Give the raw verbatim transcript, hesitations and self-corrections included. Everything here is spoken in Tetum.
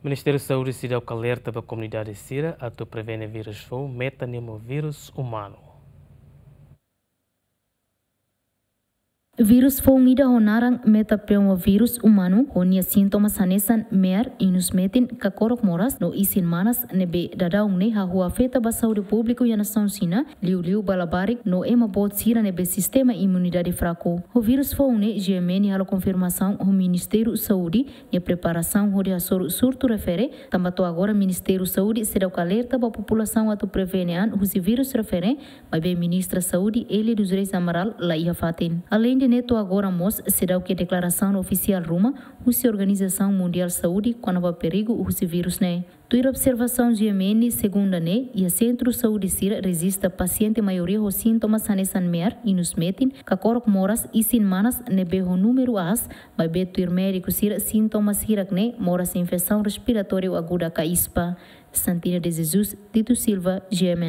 Ministériu Saúde seidauk alerta ba komunidade sira atu prevene vírus foun, meta pneumovírus umanu. Vírus foun ida ho naran meta pneumovírus umanu, ho nia sintomas hanesan me'ar, inus metin, kakorok moras no isin manas, ne'ebé daudaun ne'e hahú afeta ba saúde públiku iha nasaun Xina, liuliu ba labarik no ema boot sira ne'ebé sistema imunidade fraku. Ho vírus foun ne'e, G M N halo konfirmasaun ho Ministériu Saúde nia preparasaun hodi hasoru surtu refere, tanba to'o agora Ministériu Saúde seidauk alerta ba populasaun atu prevene an husi vírus refere, maibé Ministra Saúde, Élia dos Reis Amaral, la iha fatin. Aleinde ne'e, to'o agora mós seidauk iha deklarasaun ofisiál ruma husi Organizasaun Mundiál Saúde kona-ba perigu husi vírus ne'e. Tuir observasaun G M N, segunda ne'e, iha sentru saúde sira rejista pasiente maioria ho sintomas hanesan me'ar, inus metin, kakorok moras, isin manas, ne'ebé ho númeru aas, maibé tuir médiku sira sintomas hirak ne'e moras infesaun respiratóriu aguda ka ispa. Santina de Jesus, Tito Silva, G M N.